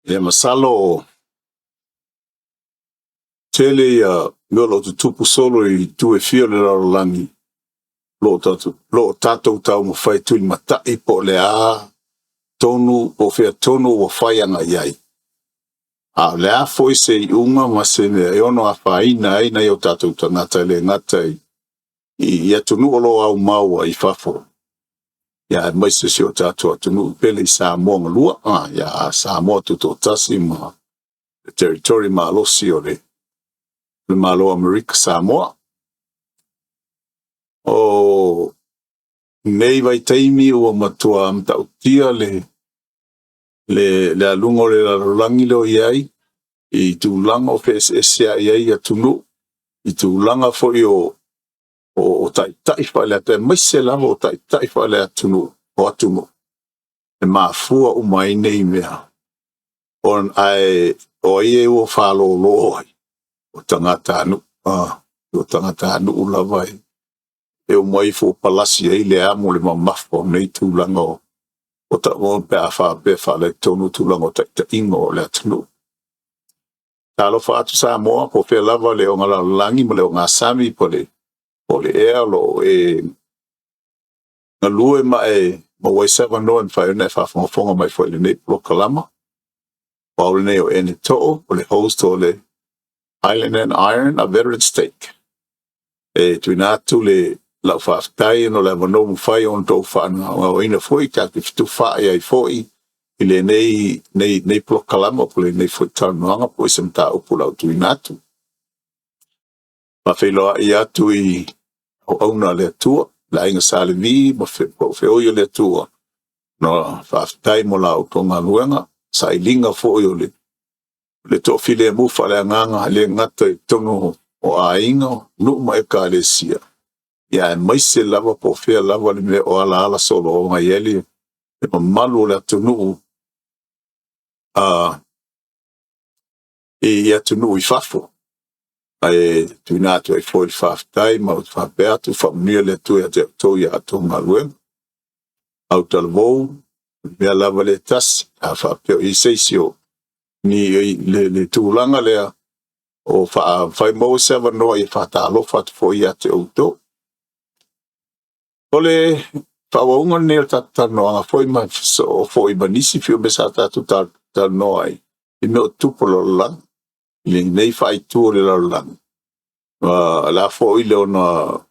Ia masalo tele ia mea o lo o tutupu solo i itu e fia o le lalolagi, o lo o tatou taumafai e tulimata'i po o le a tonu, po o fea tonu ua fai agai ai. A o le a foi se iuga ma se mea e ono afaina ai nai o tatou tagata e le gata i atunuu o lo o aumau ai i fafo, ia aemaise si o tatou atunuu pele i Samoa galua, ia Samoa Tutoatasi ma le territory malosi o le Malo o Amerika Samoa. O nei vaitaimi ua matua matautia le aluga o le lalolagi lea o i ai, i tulaga o feeseeseai ai atunuu, i tulaga foi o taitai faale, aemaise lava o taitai faale-atunuu o atunuu, e mafua uma ai nei mea. Ae o ai e ua falōlō ai? O tagatanuu, o tagatanuu lava e uma ifo ua palasi ai le amu i le mamafa o nei tulaga o pe a faapea e faaletonu tulaga o taitaiga o le atunuu. Talofa atu Samoa, po o fea lava le ogalalolagi ma le ogasami po o le ea o lo o e galue ma e maua ai se avanoa e mafai ona e faafogafoga mai foi i lenei polokalama. O au lenei o Ene Too, o le host o le Island and Iron, a Veteran's Take. E tuuina atu le lau faafetai ona o le avanoa ua mafai ona outou faaaogaina foi tatou te fetufaai ai foi i lenei nei polokalama po o lenei foi talanoaga po o se mataupu o le a ou tuuina atu. Faafeiloai atu i auauna a le Atua, le Aiga Sa Levi ma feoi o le Atua, na faafetai mo la outou galuega, sailiga foi o le toafilemu faaleagaga e le gata i totonu o aiga, nuu ma ekalesia, ia aemaise lava po o fea lava le mea o alaala sologa mai ai le mamalu o le atunuu i atunuu i fafo. Ae tuuina atu ai foi le faafetai ma ou te faapea atu, faamanuia le Atua ia te outou i a outou galuega. Autalavou, o le mea lava lea e tasi, a faapea o i ai se isi o ni le tulaga lea o faafai maua se avanoa e faatalofa atu foi ia te outou. O le faaauauga lenei o le tatou talanoaga foi ma foi ma nisi foi o mea sa tatou talanoa ai i mea o tutupu o le lalolagi, i lenei faaitu o le lalolagi, o le a foi le ono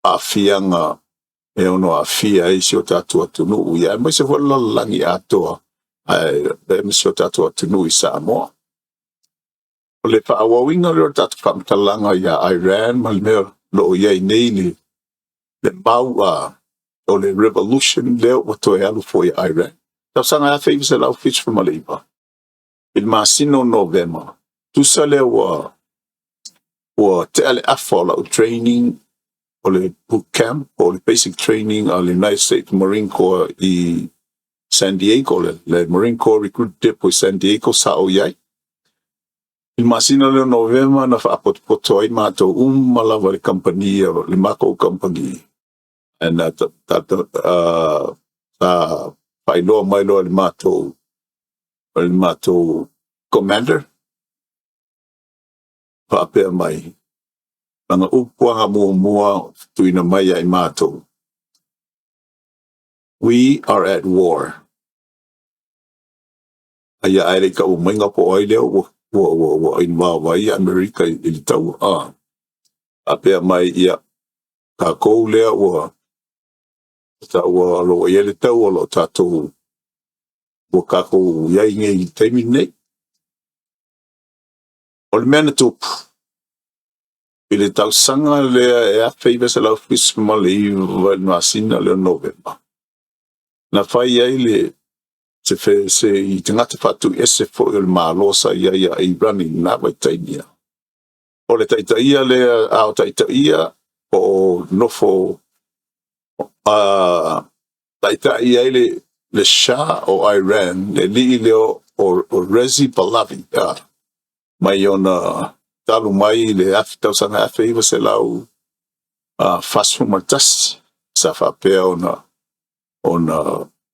aafiaga e ono aafia ai si o tatou atunuu, ia aemaise foi le lalolagi atoa, ae si o tatou atunuu i Samoa. O le faaauauina lea o le tatou faamatalaga ia Iran ma le mea o lo o i ai nei le mau o le revolution lea ua toe alu foi i Iran. Tausaga 1979, i le masina o Novema, tusa lea ua tea le afa o lau training o le boot camp o le basic training a le United States Marine Corps i San Diego, le Marine Corps Recruit Depot i San Diego sa ou i ai. I le masina lea o Novema na faapotopoto ai matou uma lava le kamupani, le matou kamupani. Na sa faailoa mai loa e le matou commander, faapea mai, lana upu aga muamua tuuina mai ia i matou, "We are at war." Aia ae le i tau maiga po o ai lea ua involve ai Amerika i le taua. Faapea mai, ia, tatou lea ua ua lo o i ai le taua o lo o tatou ua tatou i ai nei i le taimi lenei. O le mea na tupu i le tausaga lea e 1979 i le masina lea o Novema, na fai ai le se fe, se i tagata faatuiese foi o le Malo sa i ai ia Iran i lena vaitaimi. O le taitaia lea, a o taitaia po o nofo taitai ai le Shah o Iran, le alii lea o Rezi Pahlavi, mai ona talu mai i le afe tausaga 1941 sa faapea ona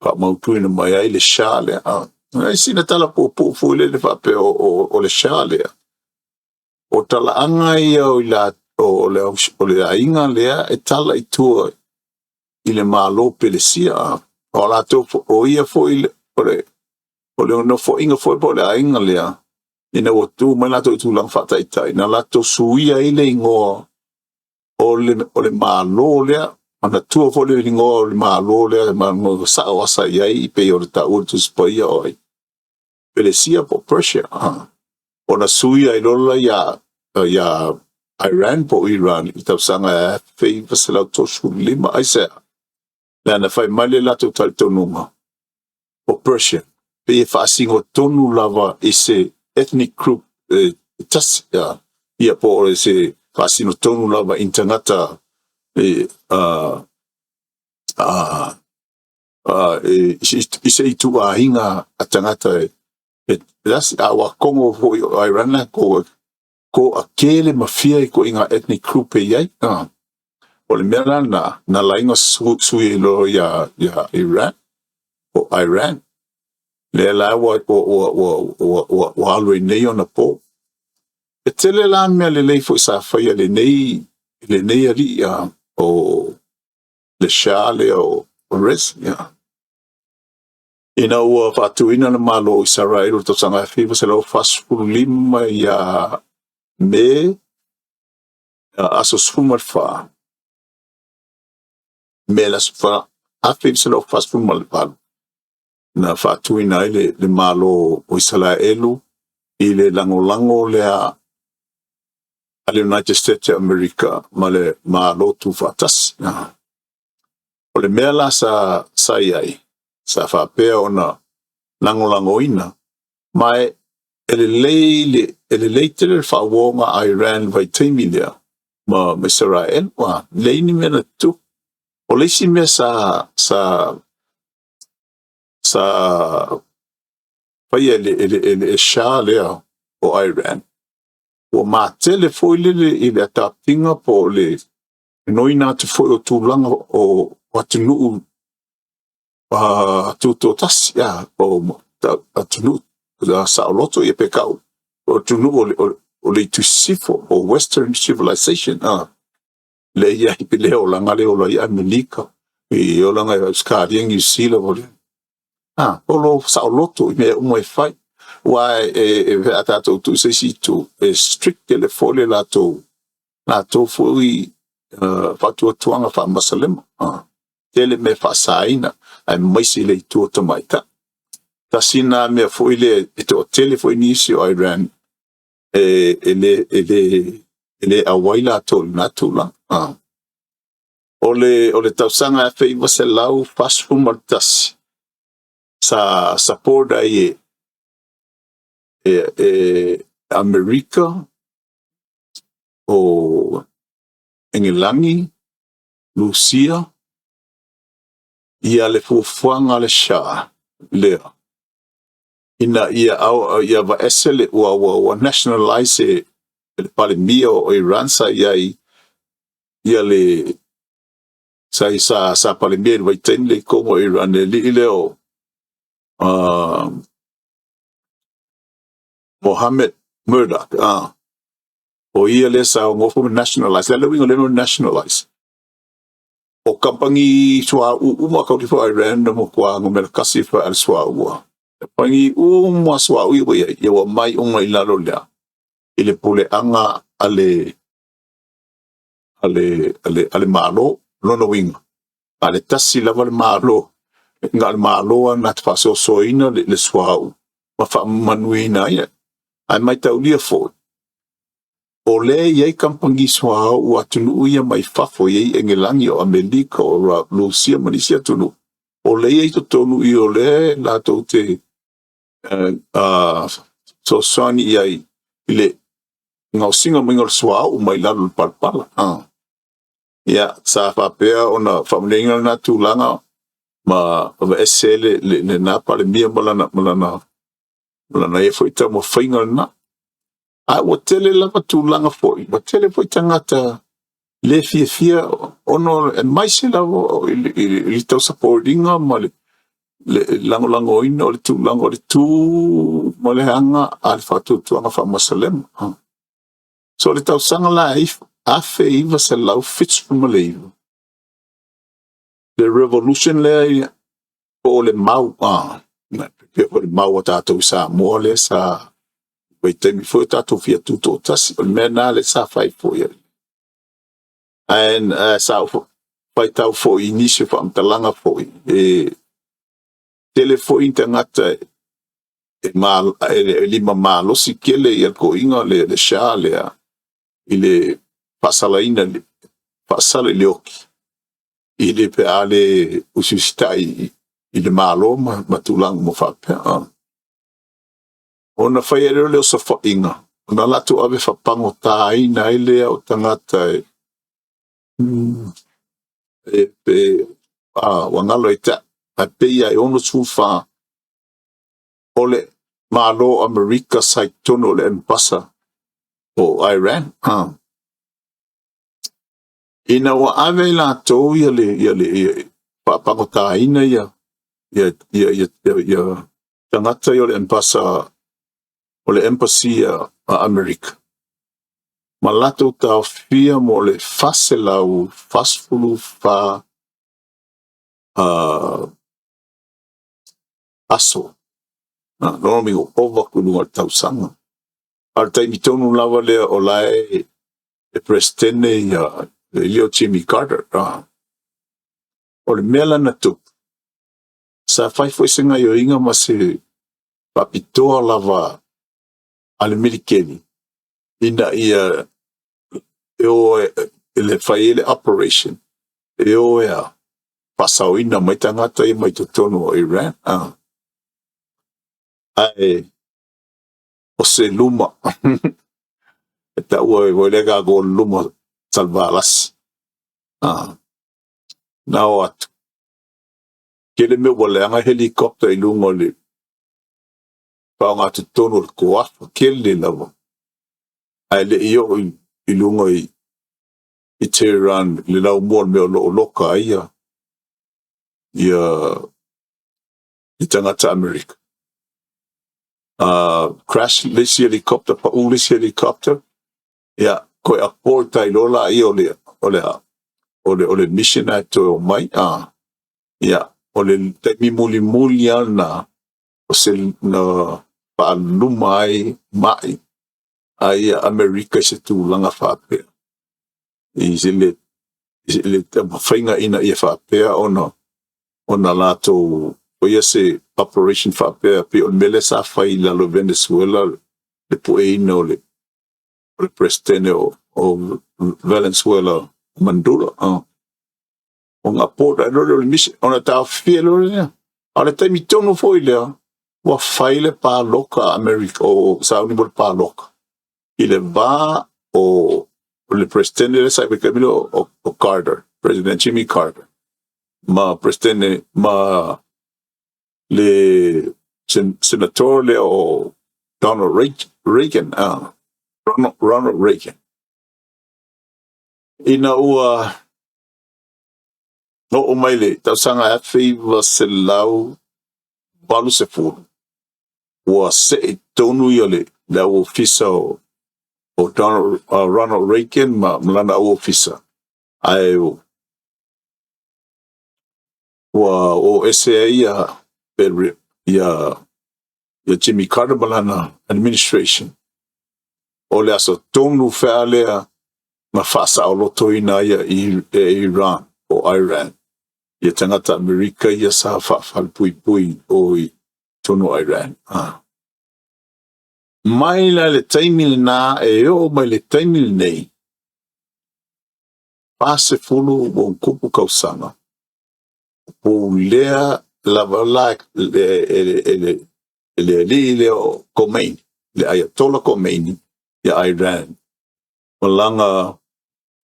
faamautuina mai ai le Shah lea. Ai sina tala puupuu foi lele faapea o le Shah lea, o talaaga ia o i o le aiga lea e tala i tua i le Malo o Pelesia. O latou o ia foi o le nofoaiga foi po o le aiga lea, ina ua tu mai latou i tulaga faataitai, na latou suia ai le igoa o le Malo lea, manatua foi le igoa o le Malo lea, ma sao asa i ai pei o le taua le Tusi Paia o ai Pelesia po o Persia. Ona suia ai lola ia Iran po o Iran i le tausaga 1935. Aisea? Leaga fai mai le latou talitonuga o Persia pei e faasino tonu lava i se ethnic group e tasi, ia po o se faasino tonu lava i tagata e, i se ituaiga a tagata e tasi. A ua kogo foi o Iran la ko a kele ma fia i ko inga ethnic group e iai. O le mea la na laina sui lo ia Iran o Iran lea la ua alu ai nei ona po. E tele la mea lelei foi sa faia lenei alii o le Shah lea o Reza. Ia. Ina ua faatuina le Malo o Isaraelu i le tausaga 1945 ia Me, aso 14 Me le aso 1948, na faatuina ai le Malo o Isaraelu i le lagolago lea a le United States of America ma le Malo Tuufaatasi. O le mea la sa i ai, sa faapea ona lagolagoina, ma e lelei tele le faauoga a Iran i le vaitaimi lea ma Isaraelu, leai ni mea na tutupu. O le isi mea sa faia e le Shah lea o Iran, ua matele foi lele i le adoptiga po o le noina atu foi o tulaga o atunuu tutotasi, o atunuu saoloto ia pe tau o atunuu o le itu sisifo o Western civilization, le ia i le olaga le ola i Amerika i olaga i Australia, Niu Sila o le o lo saoloto i mea uma e fai. Ua e a tatou tu se isi itu e strict le foi le latou foi faatuatuaga faamasalema, tele mea faasaina aemaise i le itu o tamaitai. Tasi na mea foi le e toatele foi nisi o Iran e le auai latou i lena tulaga. O le tausaga 1941 sa support ai e Amerika, o Engelagi, Lusia ia le fuafuaga a le Shah lea ina ia au ia vaese le ua nationalize e le Palemia o Iran sa i ai ia le sa Palemia i le vaitaimi le i kogo o Iran le alii lea o Mohammed Murdoch. O ia lea sa gofo ma nationalize le uiga lea, nationalize o kamupani suauu uma kau fo Iran na matua numera kasi fa al suauu, kamupani uma suauu ia ua ia ua mai uma i lalo lea i le puleaga a le Malo. Lona uiga a le tasi lava le Malo na le Malo na te faasoasoaina le suauu ma faamanuiina ai. Ae maitaulia foi o lea e i ai kamupani suauu atunuu ia mai fafo, i ai Engelagi, o Amerika, o Lusia ma nisi atunuu o lea e i ai totonu i o lea latou te fesoasoani i ai i le gaosiga maiga o le suauu mai lalo o le palapala. Ia, sa faapea ona faamanuiaina lena tulaga ma aveese lena Palemia ma lana Ma lana ia foi taumafaiga lena. Ae ua tele lava tulaga foi, ua tele foi tagata le fiafia ona aemaise lava i le tausapotoina ma le lagolagoina o le tulaga o le tu ma le aga a le Faatuatuaga Faa-Musalema. So le tausaga la 1979, le revolution lea po o le mau, pe o le mau a tatou i Samoa lea sa vaitaimi foi o tatou fia tutoatasi, o le mea lena lea sa fai foi. And sa ou faitau foi i nisi o faamatalaga foi, e tele foi tagata e lima malosi tele ia toeaiina le Shah lea i le faasalaina, faasala i le oti, i le pe a le usiusitai i le Malo ma tulaga uma faapea. Ona fai ai lea o sofaiga, ona latou ave faapagotaina ai lea o tagata e ua galo ia te au, ae pei lava e 64 o le Malo o Amerika sa i totonu o le embasa o Iran. Ina ua ave i latou ia le faapagotaina ia tagata ia o le embasa o le embassy a Amerika, ma latou taofia mo le 444 aso. Lona uiga ua ova atu i luga o le tausaga. A o le taimi tonu lava lea o la e Peresetene ia le o Jimmy Carter. O le mea la na tupu, sa fai foi se gaioiga ma se faapitoa lava a le milikeli ina ia e o e le fai ai le operation e o e a faasaoina mai tagata ia mai totonu o Iran. Ae o se luma e taua ai foi lea tatou o le luma salevalasi. Na o atu, tele mea ua leaga helicopter i luga o le faaaogatotonu o le toafa tele lava, ae le i oo i luga i Tehran le laumua o le mea o lo o loka ai ia tagata Amerika. Crash le isi helicopter, pau le isi helicopter, ia toe abort ai loa laia o le mission ae toe omai. Ia, o le taimi mulimuli lava lena o se na faaluma ai mai ai Amerika i se tulaga faapea i le taumafaiga ina ia faapea ona latou faia se operation faapea, pei o le mea lea sa fai i lalo o Venezuela, le pueina o le Peresetene o Venezuela, Maduro. Ona abort ai loa lea o le mission ona taofia loa lea. A o le taimi tonu foi lea ua fai le paloka a Amerika o sauni mo le paloka i le va o le Presidente lea sa i vaitaimi lea o Carter, President Jimmy Carter, ma Presidente ma le senator lea o Donald Reagan, Ronald Reagan. Ina ua oo mai le tausaga 1980, ua see tonu ia le au ofisa o Ronald Reagan ma lana au ofisa, ae ua o ese ai ia Jimmy Carter ma lana administration. O le aso tonu fea lea na faasaolotoina ai e Iran o Iran ia tagata Amerika ia sa faafalepuipui o i tonu o Iran. Mai la le taimi lena e oo mai le taimi lenei, 40 ua tupu tausaga, pulea lava la e le alii lea o Khomeini, le Ayatollah Khomeini, ia Iran. Ma lana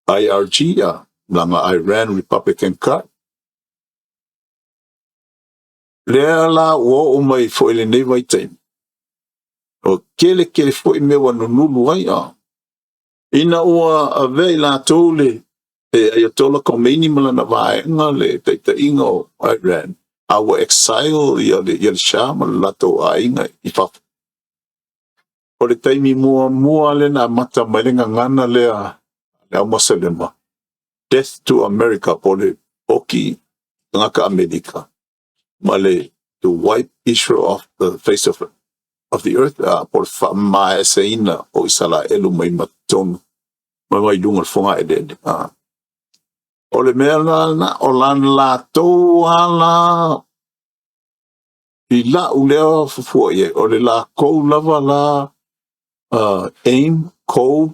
IRG, ia, lana Iran Republican Guard. Lea la ua oo mai foi lenei vaitaimi. O tele tele foi mea ua nunulu ai a. Ina ua avea i latou le e Ayatollah Khomeini ma lana vaega le taitaiga o Iran, a ua exile ia le Shah ma le latou aiga i fafo. O le taimi muamua lea na amata mai le gagana lea le au Muselema, "Death to America", po le oki tagata Amerika, ma le to wipe Israel off the face of the earth, po le faamaeseina o Isalaelu mai ma totonu mai luga o le fogaelele. O le mea la o lana latou ala i lau lea fuafua i ai, o le lakou lava la aim, goal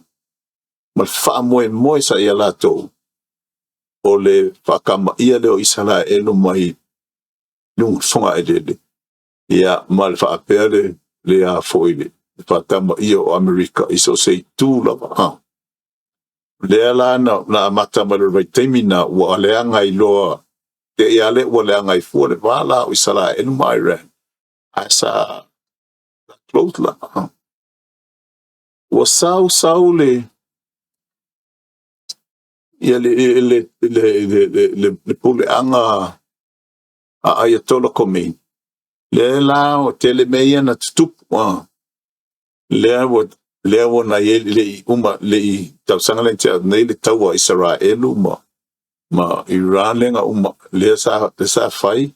ma le faamoemoe sa ia latou o le faatamaia lea o Isalaelu mai luga fogaelele, ia ma le faapea le a foi le faatamaia o Amerika i so o se itu lava. Lea la na amata mai le vaitaimi na ua leaga ai loa te ia le ua leaga ai fua le va la o Isalaelu ma Iran, ae sa close la. Ua sau sau le ia le puleaga a Ayatollah Khomeini lea la o tele mea ia na tutupu. Lea ua na i ai le i uma le i tausaga lea tea nei le taua Isaraelu ma Iran lea na uma lea sa fai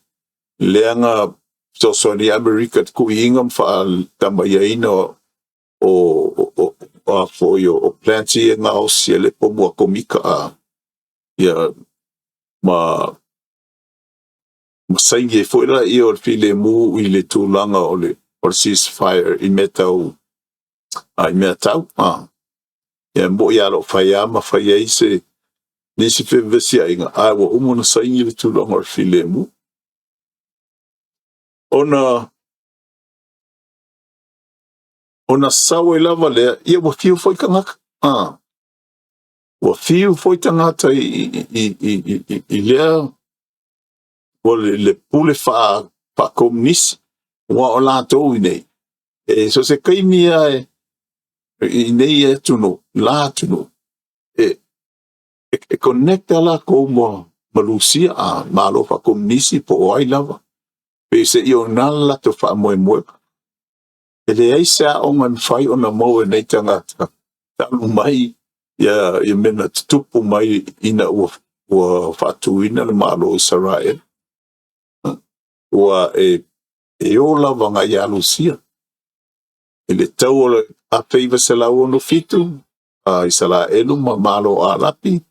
lea na fesoasoani Amerika i tuuiga ma faatamaiaina o a foi o plants ia gaosi e le pomu atomika a ia ma saini ai foi la ia o le filemu i le tulaga o le ceasefire i mea tau a i mea tau a ia mo ia lo fai a ma fai ai se nisi fevesiaiga, a ua uma ona saini le tulaga o le filemu. Ona sau ai lava lea, ia ua fiu foi tagata a ua fiu foi tagata i lea o le pule faakomunisi, ua o latou i nei e so se taimi a i nei atunuu la atunuu e connect lakou ma Lusia a malo faakomunisi po o ai lava pe se i o na latou faamoemoega. E leai se aoga e mafai ona maua e nei tagata talu mai ia mea na tutupu mai ina ua faatuina le Malo o Isaraelu, ua e o lava agai ia Lusia. I le tau o le 1967 a Isalaelu ma Malo Arapi,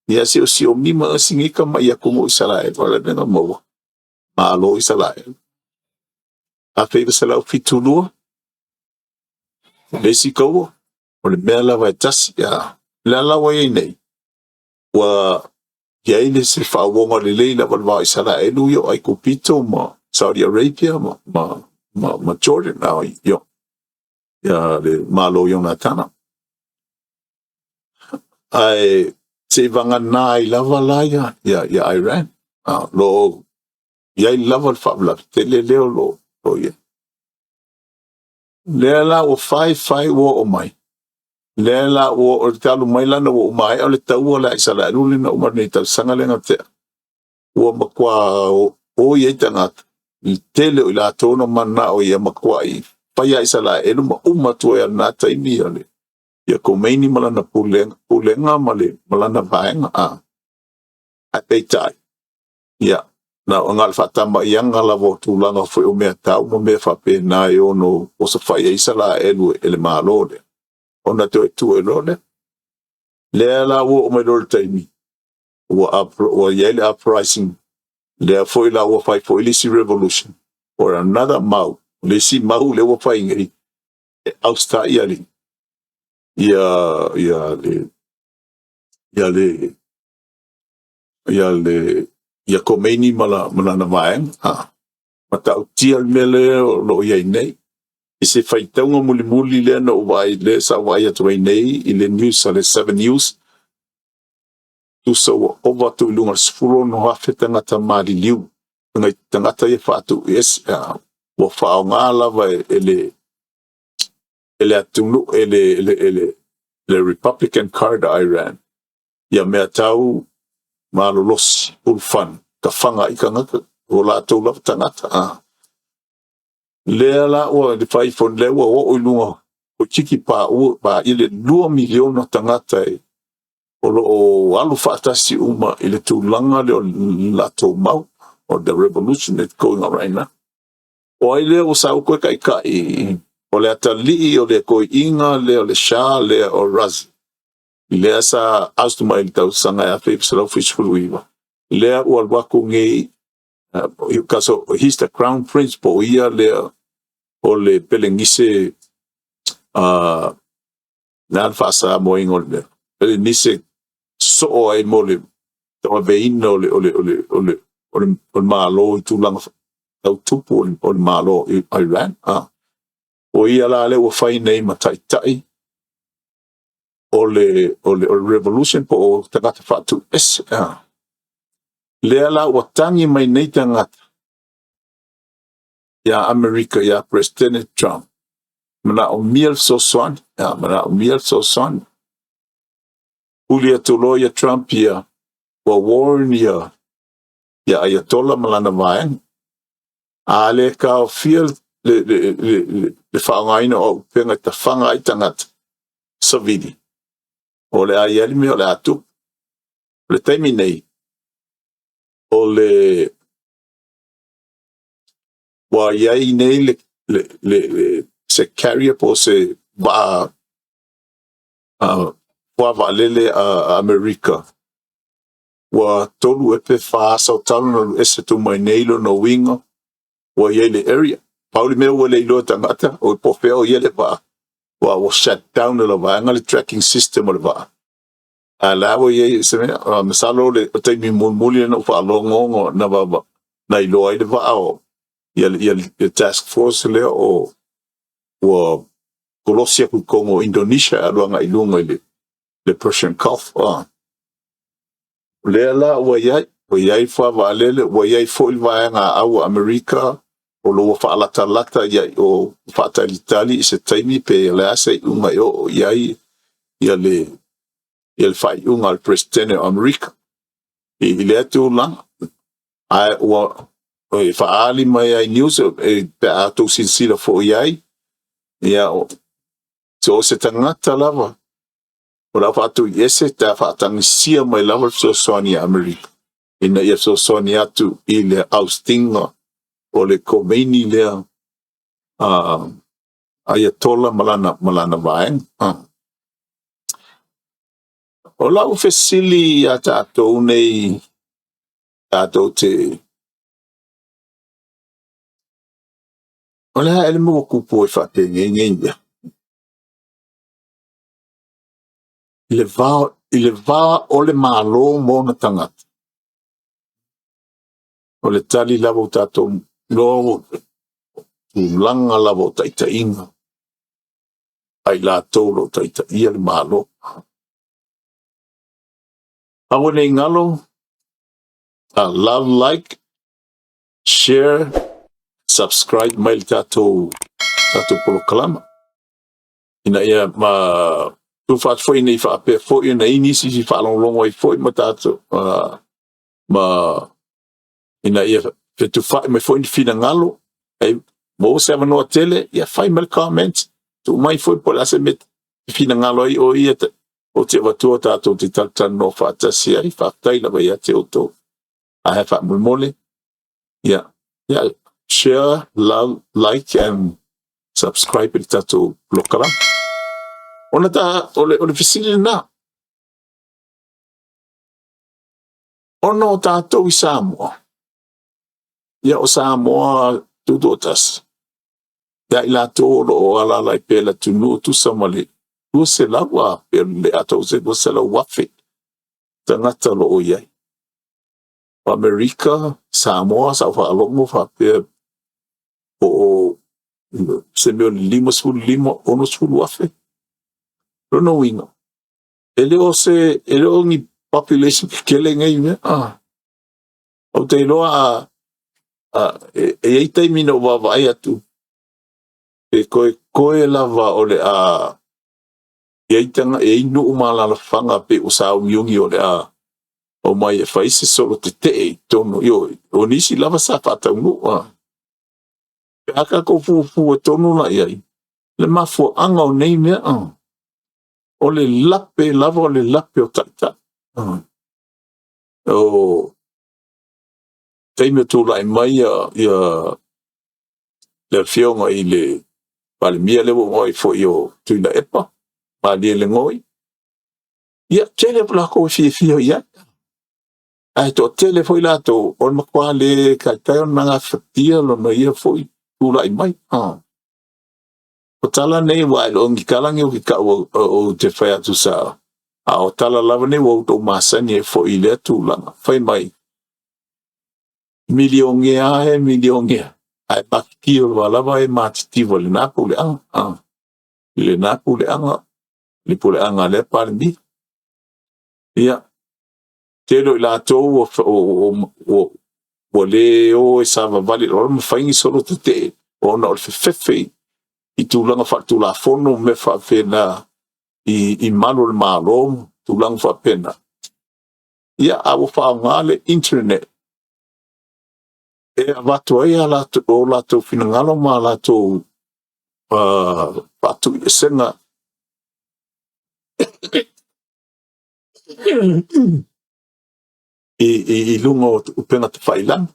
ia siosiomima asigika mai atunuu o Isalaelu o le mea na maua Malo Isalaelu. 1972 le isi taua, o le mea lava e tasi ia le ala ua iai nei, ua iai le se faauoga lelei lava le va o Isalaelu ia o Aikupito ma Saudi Arabia ma Jordan a io ia le Malo Ionatana, ae se i vagana ai lava la ia Iran a lo iai lava le faalavelave tele lea o lo ia lea la ua fai fai ua oo mai lea la ua o le talu mai lana ua umaea o le taua le a Isalaelu lena uma nei tausaga lea na tea ua matua o i ai tagata i tele o i latou na manao ia matuai fai a Isalaelu ma uma atu ai lena taimi ia le ia Khomeini ma lana pulega ma lana vaega a. Ae peitai ia na o le faatamaiaga lava o tulaga foi o mea tau ma mea faapena e ono osofai ai Isalaelu e le Malo lea ona toe tuu e loa lea lea la ua oo mai loa le taimi ua i ai le uprising lea foi la ua fai foi le isi revolution or another mau le isi mau lea ua fai nei e oust ia le ia ia le ia le ia le ia Khomeini ma lana vaega a matautia le mea lea o lo o i ai nei i se faitauga mulimuli lea na ou vaai lea sa ou vaai atu ai nei i le news a le 7 News, tusa ua ova atu i luga o le 16,000 tagata maliliu tagata ia faatuiese ua faaaoga lava e le e le atunuu e le le le le Republican Card a Iran ia mea tau malolosi ulufana tafaga i tagata o latou lava tagata a. Lea la ua le fai ifo lea ua oo i luga o tiki paua pa i le 2 miliona tagata e o lo o alu faatasi uma i le tulaga lea o le latou mau o the revolution that's going on right now. O ai lea ua sau koe taʻitaʻi o le atalii o le toeaina lea o le Shah lea o Razi lea sa oust mai le tausaga e 1979 lea ua alu atu nei, because he's the crown prince po o ia lea o le pelenise le a le faasamoaina o le mea pelenise soo ai mo le tauaveina o le Malo i tulaga tautupu o le Malo i Iran. O ia la lea ua fai nei ma taʻitaʻi o le revolution po o tagata faatuese. Lea la ua tagi mai nei tagata ia Amerika ia President Trump, manaomia le fesoasoani ia, manaomia le fesoasoani. Uli atu loa ia Trump ia ua warn ia Ayatollah ma lana vaega a le taofia le faaaogaina o auupega e tafaga ai tagata savili o le a i ai le mea o le a tupu. O le taimi nei o le ua i ai nei le se carrier po o se vaa fuavaalele a Amerika ua 3 ea pe 4 aso talu na alu ese atu mai nei. Lona uiga ua i ai le area. Pau le mea ua le iloa tagata o po o fea o ia le vaa ua shut down e la vaega le tracking system o le vaa a la ua i ai se mea. Masalo le o taimi mulimuli na ou faalogo na vava na iloa ai le vaa o ia task force lea o ua kolosi aku i totonu o Indonesia e alu agai i luga i le Persian Gulf. Lea la ua i ai fuavaalele, ua i ai foi le vaega a au a Amerika o lo ua faalatalata ia o faatalitali i se taimi pe le a se iuga e oo i ai ia le faaiuga a le Peresetene o Amerika i lea tulaga. Ae ua e faaali mai ai news e pe a tou silasila foi ai ia so o se tagata lava o lau faatuiese ta faatagisia mai lava le fesoasoani a Amerika ina ia fesoasoani atu i le ousting o le Khomeini lea, Ayatollah ma lana vaega. O lau fesili ia tatou nei tatou te o le a ele mo kupu e faapenei nei mea i le va o le Malo ma ona tagata. O le tali lava o tatou no tulaga lava o taitaiga ai latou lo taitaia le Malo. Aua nei galo, love, like, share, subscribe mai le tatou polokalama ina ia ma tufa atu foi nei faapea foi na i nisi si faalogologo ai foi ma tatou ma ina ia fetufaai mai foi ni finagalo ai mo se avanoa tele ia fai mai le comment tuu mai foi po o le a se mea e finagalo ai o ia o te avatua tatou te talatalanoa faatasi ai. Faafetai lava ia te outou ae faamolemole ia share, love, like and subscribe i le tatou polokalama. Ona ta o le fesili lena ona o tatou i Samoa ia o Samoa tutoatasi ia i latou o lo o alaala ai pea le atunuu tusa ma le 200 a pe le atou se 200,000 tagata o lo o i ai. O Amerika, Samoa, sa ou faalogo faapea po o se mea o le 55, 60 afe. Lona uiga, e le o ni population tetele nei mea. Ou te iloa a e i ai taimi na ou vaavaai atu e toe Toe lava o le a i ai taga e i ai nuu ma alaalafaga pei ua sauniuni o le a omai e fai se solo tetee i totonu, ioe, o nisi lava sa faataunuu a. Pe a tatou fuafua tonu la i ai le mafuaaga o nei mea, o le lape lava o le lape o taitai. O taimi o tulai mai ia le Afioga i le Palemia lea ua ou igoa ai foi o Tuilaepa Malielegaoi, ia tele latou e fiafia i ai, ae toatele foi latou o le matua le taitai ona gafatia lona ia foi tulai mai. O tala nei aua e le o ni tala nei ou te taua ou te fai atu sao, a o tala lava nei ua outou masani ai foi i lea tulaga. Fai mai, milionea e, milionea, ae matitiva lava e matitiva i lena puleaga, i lena puleaga, le puleaga a lea Palemia. Ia, tele o i latou ua le o e savavali loa ma fai ni solo tetee ona o le fefefe i tulaga faaletulafono ma mea faapena i malu o le Malo ma tulaga faapena. Ia, a ua faaaoga le internet e avatu ai o latou finagalo ma latou faatuiesega i luga o upega tafailagi.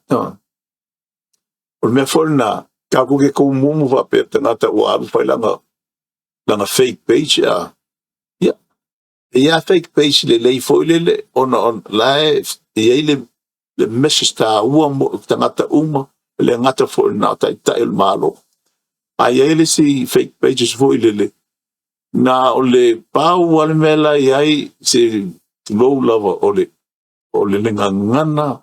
O le mea foi lena, tatou te tumumu faapea o tagata ua alu fai lana fake page a. Ia, e i ai lava fake page lelei foi lele ona o la e i ai le message taua mo tagata uma, e le gata foi na o taitai o le Malo. A i ai le isi fake pages foi lele, na o le pau lava le mea la e i ai, se tulou lava, o le gagana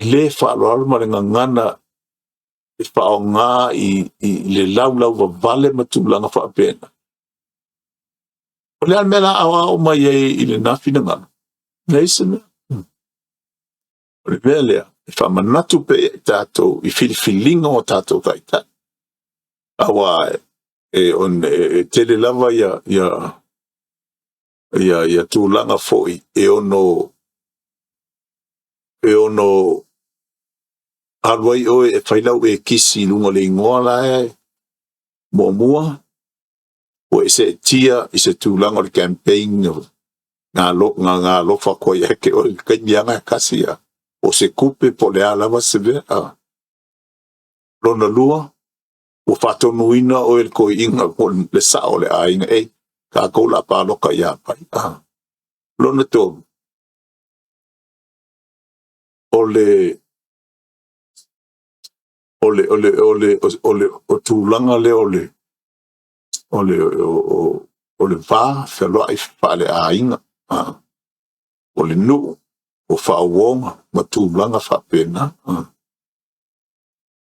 le faaaloalo ma le gagana e faaaoga i le laulauvavale ma tulaga faapena. O le a le mea o le a aoao mai ai i lena finagalo? Leai se mea. O le mea lea, e faamanatu pea ia i tatou i filifiliga o tatou taitai, aua e tele lava ia tulaga foi e ono alu ai oe e fai lau ekisi i luga o le igoa la e muamua, ua e seetia i se tulaga o le campaign na alofa atu ai ia te oe i le taimi lava lena e tasi, po o se tupe po o le a lava se mea. Lona lua, ua faatonuina oe e le toeaina po o le sao o le aiga, ei, tatou o le a palota ia Pai. Lona tolu, o le tulaga lea o le va fealoai faaleaiga, o le nuu, o faauoga ma tulaga faapena.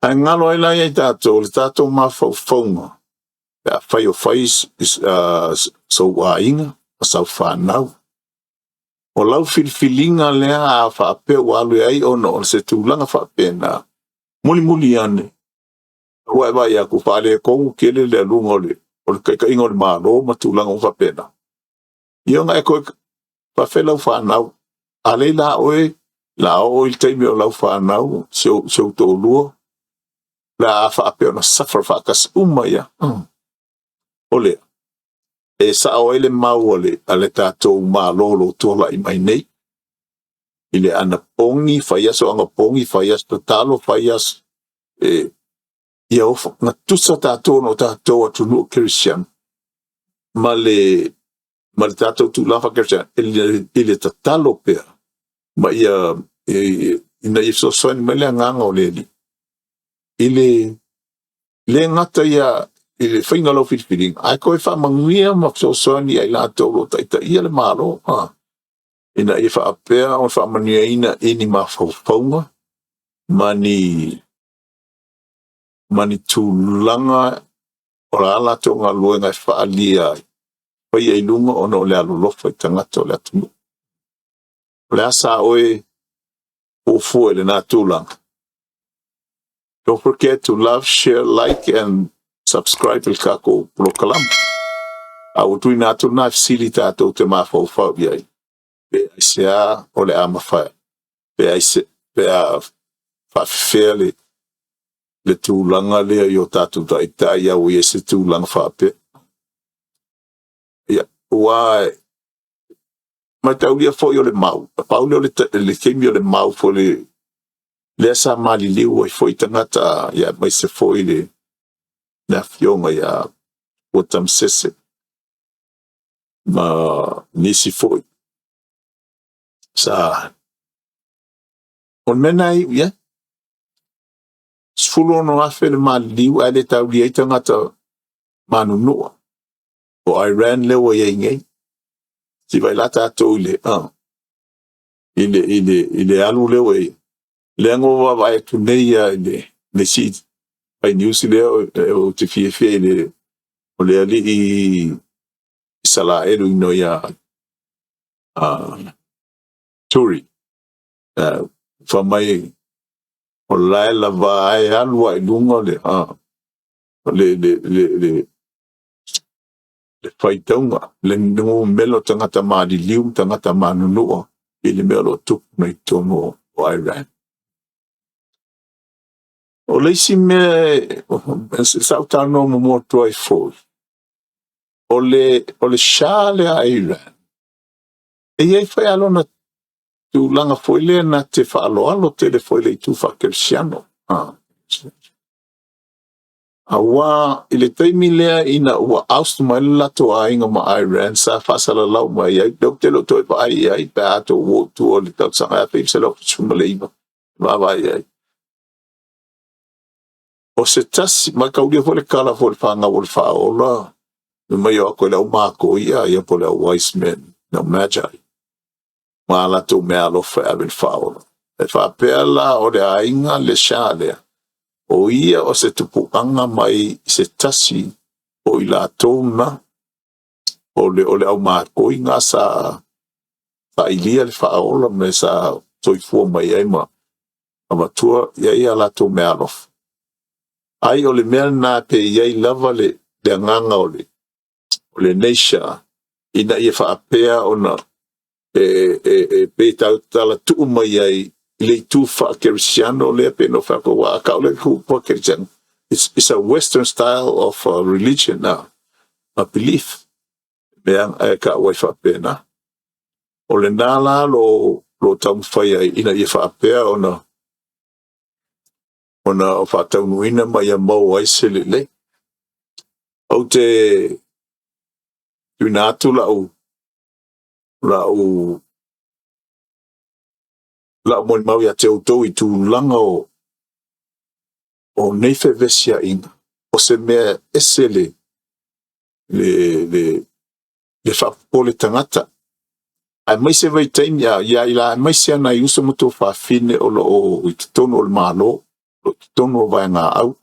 Ae galo ai la ia i tatou le tatou mafaufauga pe afai o fai sou aiga ma sau fanau. O lau filifiliga lea a faapea ua alu ai ona o se tulaga faapena, mulimuli ane ua e vaai atu ua faaletonu tele le aluga o le taitaiga o le Malo ma tulaga uma faapena. Ia ona e toe faafefea lau fanau, a lea la oe o le a oo i le taimi o lau fanau, si ou toalua, o le a faapea ona suffer faatasi uma ai lava. O lea, e sao ai le mau a le tatou Malo o lo o tualai mai nei, i le anapogi, fai aso anapogi, fai aso tatalo, fai aso ia gatusa tatou ona o tatou atunuu kerisiano ma le tatou tulaga faakerisiano i le tatalo pea ma ia ina ia fesoasoani mai le agaga o le Alii i le le gata ia i le faiga o lau filifiliga, ae toe faamanuia ma fesoasoani ia i latou o lo o taitaia le Malo, ina ia faapea ona faamanuiaina i ni mafaufauga ma ni tulaga o le a latou galuega e faaalia ai, faia i luga ona o le alolofa i tagata o le atunuu. O le a sa oe fuafua i lena tulaga? Don't forget to love, share, like and subscribe i le tatou polokalama. A ua tuuina atu lena fesili tatou te mafaufau i ai, pe aisea o le a mafai, pe aise, pe a faafefea le tulaga lea i o tatou taitai a ua i ai se tulaga faapea. Ia, ua mataulia foi o le mau, pau lea o le taimi o le mau foi lea sa maliliu ai foi tagata, ia, aemaise foi le afioga ia Tamasese ma nisi foi sa o le mea na iu i ai. 16,000 le maliliu ae le taulia ai tagata manunua o Iran lea ua i ai nei. Si vai la tatou i le i le alu lea ua i ai. Lea na ou vaavaai atu nei ia i le isi fai news lea ou te fiafia i le o le alii Isalaelu ino ia Turi fa mai o lae lava ai alu ai luga le le le le le le faitauga le numera o tagata maliliu ma tagata manunua i le mea o lo o tupu nei i totonu o Iran. O le isi mea sa ou talanoa muamua atu ai foi, o le Shah lea a Iran, e i ai foi a lona tulaga foi lea na te faaaloalo tele foi i le itu faakerisiano. Aua i le taimi lea ina ua oust mai le latou aiga ma Iran sa faasalalau mai ai, lea ou te le o toe vaai i ai pe a tou o i tua i le tausaga 1979 vaavaai i ai. O se tasi, mataulia foi le tala foi le fanau o le faaola, mai o atu e le au matoia ia po o le au wise men, le au magi, ma latou meaalofa e ave i le faaola. E faapea la o le aiga le Shah lea, o ia o se tupuaga mai i se tasi o i latou na o le au matoiga sa faailia le faaola ma sa soifua mai ai ma avatua i ai a latou meaalofa. Ai o le mea lena pe i ai lava le agaga o lenei Shah ina ia faapea ona e pe talatuu mai ai i le itu faakerisiano lea pe no faapea ua a tau le itu faakerisiano. It's a Western style of religion now, a belief. Mea e tau ai faapena. O lena la lo taumafai ai ina ia faapea ona faataunuuina ma ia maua ai se lelei. Ou te tuuina atu lau molimau ia te outou i tulaga o nei fevesiaiga, o se mea ese le faapopole tagata. Aemaise vaitaimi ia i la aemaise nai uso ma tuafafine o lo o i totonu o le Malo, o lo o i totonu o vaega au.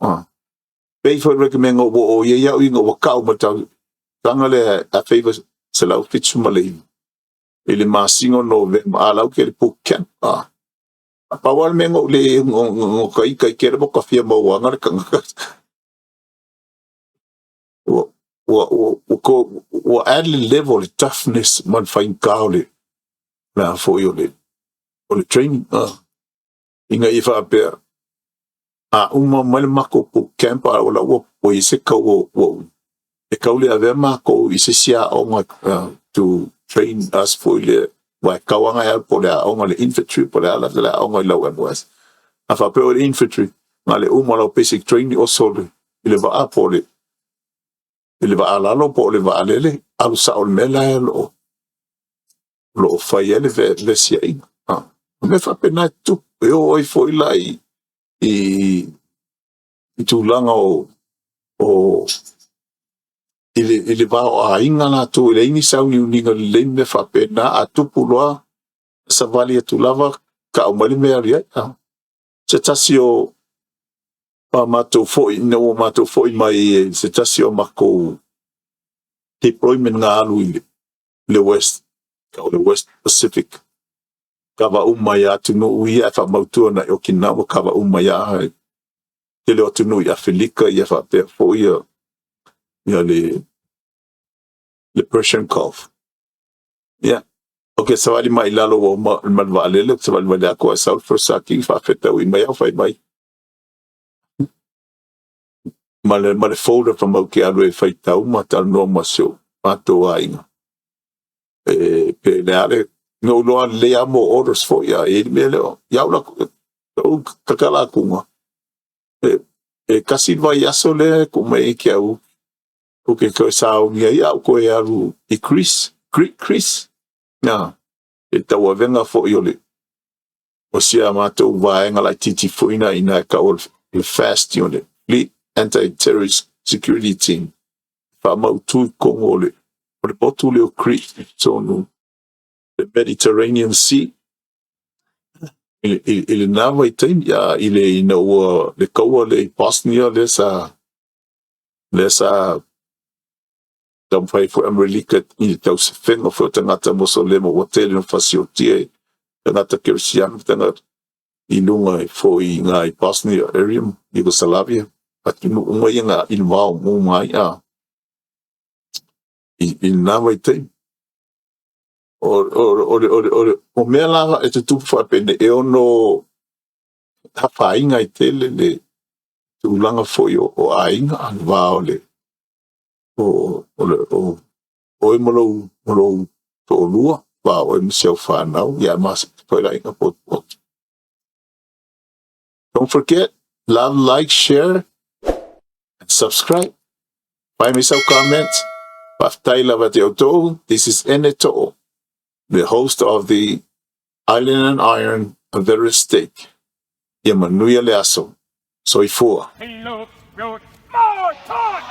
Pei foi recommend ua o ia au ina ua kau ma tausaga lea 1979 i le masina o Novema a lau ke le boot camp. Pau lava le mea na ou le no ka ita i kele mo ka fia mauaga le tagata. Ua add le level le toughness ma le faigata o le a foi o le training. Ina ia faapea, a uma mai le matou boot camp a o la ua i se kau ua e kau le avea matou i se isi aoga to train us foi le wa kauanga e po le aoga le infantry po le ala le aoga i lau MOS. A faapea o le infantry, na le uma lau basic training o sole i le vaa po le i le vaa lalo po o le vaalele, alu sao le mea la e lo o fai ai le vesiaiga. O mea faapena e tupu, e oo ai foi la i tulaga o i le va o aiga latou e leai ni sauniuniga lelei ma mea faapena a tupu loa savali atu lava ka'au mai le mea e alu i ai. Se tasi o a matou foi ina ua matou foi mai i se tasi o matou deployment na alu i le West o le West Pacific kava uma ia atunuu ia e faamautua na i Okinawa kava uma ia tele o atunuu i Afelika ia faapea foi ia. Ia le Persian Gulf. Ia, ou te savali mai i lalo ua uma ma le vaalele, ou te savali mai le atu ae sau le First Sakini faafetaui mai au fai mai ma le folder fa mau te alu e faitau ma talanoa ma si o matou aiga. E pe le ale no loa lelei lava mo orders foi a e le mea lea iau la ou tatala atuga e tasi le vaiaso lea tuu mai ai ke au ou te toe sauni ai a ou toe alu i Greece, Greek Greece na e tauavega foi o le o sia matou vaega laitiiti foi na ina e tau o le FAST Unit, Fleet Anti-Terrorist Security Team, faamautu i totonu o le motu lea o Crete i totonu le Mediterranean Sea i lena vaitaimi a i le ina ua le kaua le i Bosnia lea sa taumafai foi Amerika i le tausefega foi o tagata Mosolema ua tele na fasiotia e tagata Kerisiano tagata i luga e foi i Bosnia area, Yugoslavia, atunuu uma ia na involve uma ai a i lena vaitaimi. O mea la e tutupu faapene e ono afaina ai tele le tulaga foi o aiga, le va o le o o le o oe ma lou toalua, va o oe ma si au fanau, ia ma foi le aiga potopoto. Don't forget, love, like, share, and subscribe. Find me some comments. Faafetai lava te outou. This is Ene To'o, the host of the Island and Iron, A Veteran Steak. Ia manuia le aso. Soifua. He looked, wrote, more talk!